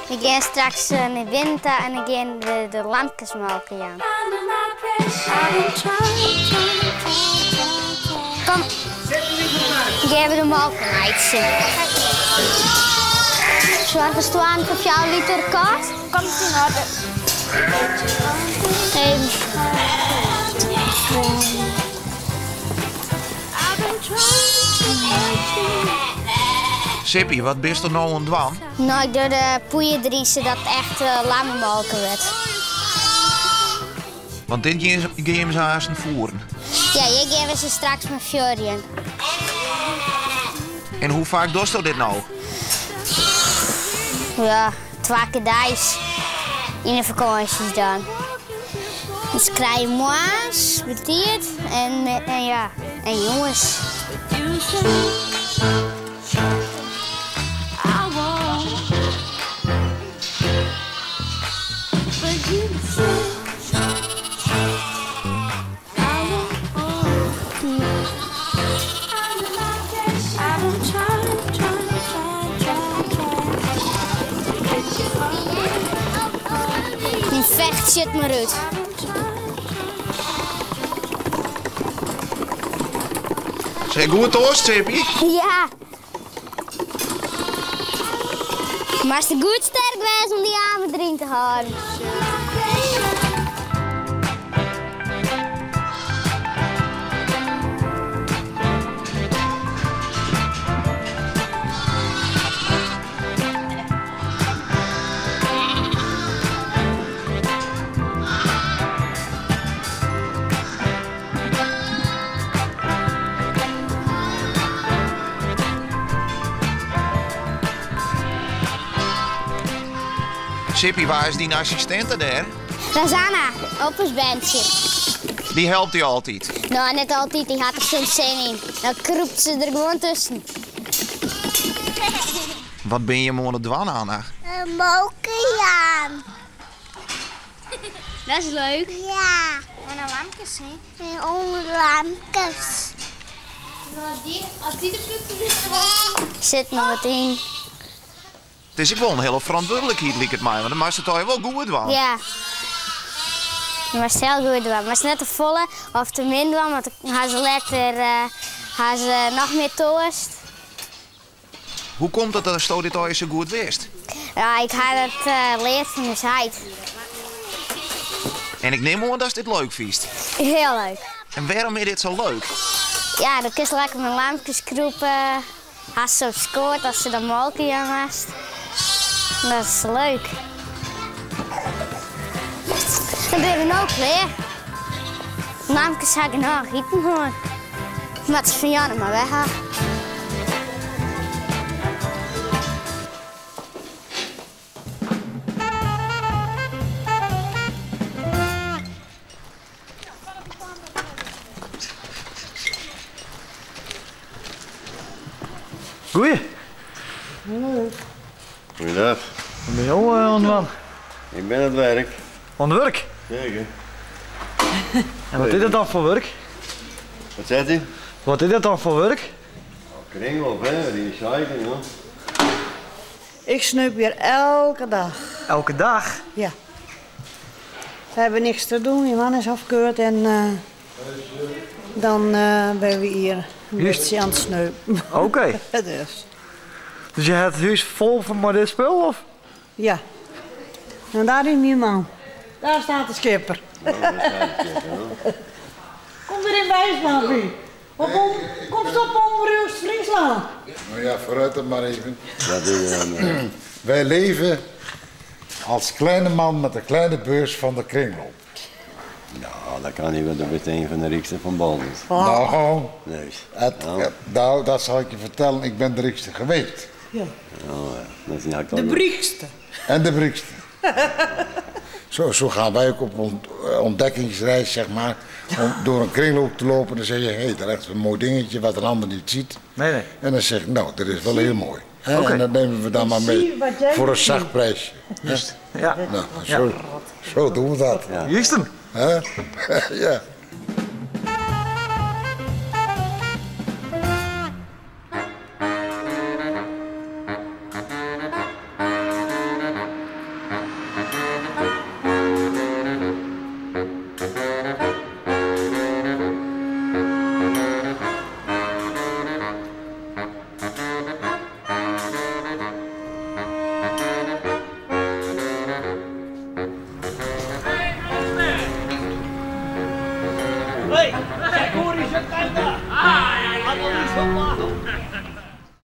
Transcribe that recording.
We gean straks nei binnen ta en dan gean we de lamkes molke jaan. Kom, gean we de molke meitsjen. Soargest oan foar 4 liter kâld? Komt yn oarder. Even. Sippy, wat bist der no oan dwaan? No, ik doch de poeier deryn sadat it echt lammemolke wurdt. Want dit gean jim se aansten foeren? Ja, hjir gean we se straks mei fuorjen. En hoe faak dochsto dit no? Ja, twa kear deis. Yn de fakânsjes dan. Se krije moarns betiid en, en ja, en jûns. Myn fecht sjit mar út. Sa goed toast, Sippy? Ja. Moatst goed sterk wêze om dy amer deryn te hâlden. Sippy, wa is dyn assistinte dêr? Rosanna, op ús berntsje. Dy helpt dy altyd? No, net altyd, dy hat der soms sin yn. Dan krûpt se der gewoan tusken. Wat binne jim oan it dwaan, Anna? Molke jaan. Dat is leuk. Ja. En dan lamkes, hè? En onder lamkes. Sit noch wat yn. It is ek wol in hiele ferantwurdlikheid, liket my, want dan moatst it allegear wol goed dwaan. Ja. Je moatst hiel goed dwaan. Moatst net te folle of te min dwaan, want dan ha se letter ha se noch mear toarst. Hoe komt it datsto dit allegear sa goed witst? Ja, ik ha dat leard fan ús heit. En ik nim oan datst dit leuk fynst? Hiel leuk. En wêrom is dit sa leuk? Ja, dan kinst lekker mei lamkes krûpe. Hast se op skoat as se dan molke jaan moatst. Dat is leuk. Dan binne we no klear. Lamkes ha genôch iten hân. Moat se fan Janne mar wer ha. Goeie. Goeiedag. Wat binne jo oan it dwaan? Ik bin oan it wurk. Oan it wurk? Zeker. En wat is dat dan foar wurk? Wat zegt u? Wat is dat dan foar wurk? Kringloop, hè? Recycling, hoor. Ik sneup hjir elke dag. Elke dag? Ja. We hebben niks te doen. Myn man is ôfkeurd en dan binne we hjir in bytsje oan it sneupen. Oké. Dus. Dus je hat it hûs fol fan mei dit spul, of? Ja. En daar is myn man. Daar staat de skipper. Kom der in by, Papi. Op om, komst op Omrop Fryslân? No ja, foarút dan mar even. Dat doe je dan. Wij leven als kleine man met de kleine beurs van de kringloop. Nou, dat kan niet, want dat is een van de rijkste van Baldert. Nou, Nee. het, nou, dat zal ik je vertellen. Ik ben de rijkste geweest. Ja. Oh, ja. Dat is niet De briekste. En de rijkste. Zo gaan wij ook op ontdekkingsreis, zeg maar. Om door een kringloop te lopen. Dan zeg je, hé, hey, daar ligt een mooi dingetje wat een ander niet ziet. Nee, nee. En dan zeg ik, nou, dat is wel heel mooi. Hè? Oké. En dat nemen we dan maar Ik mee zie wat jij voor een ziet. zacht prijsje. Ja. Nou, zo doen we dat. Juist. Hè? Ja.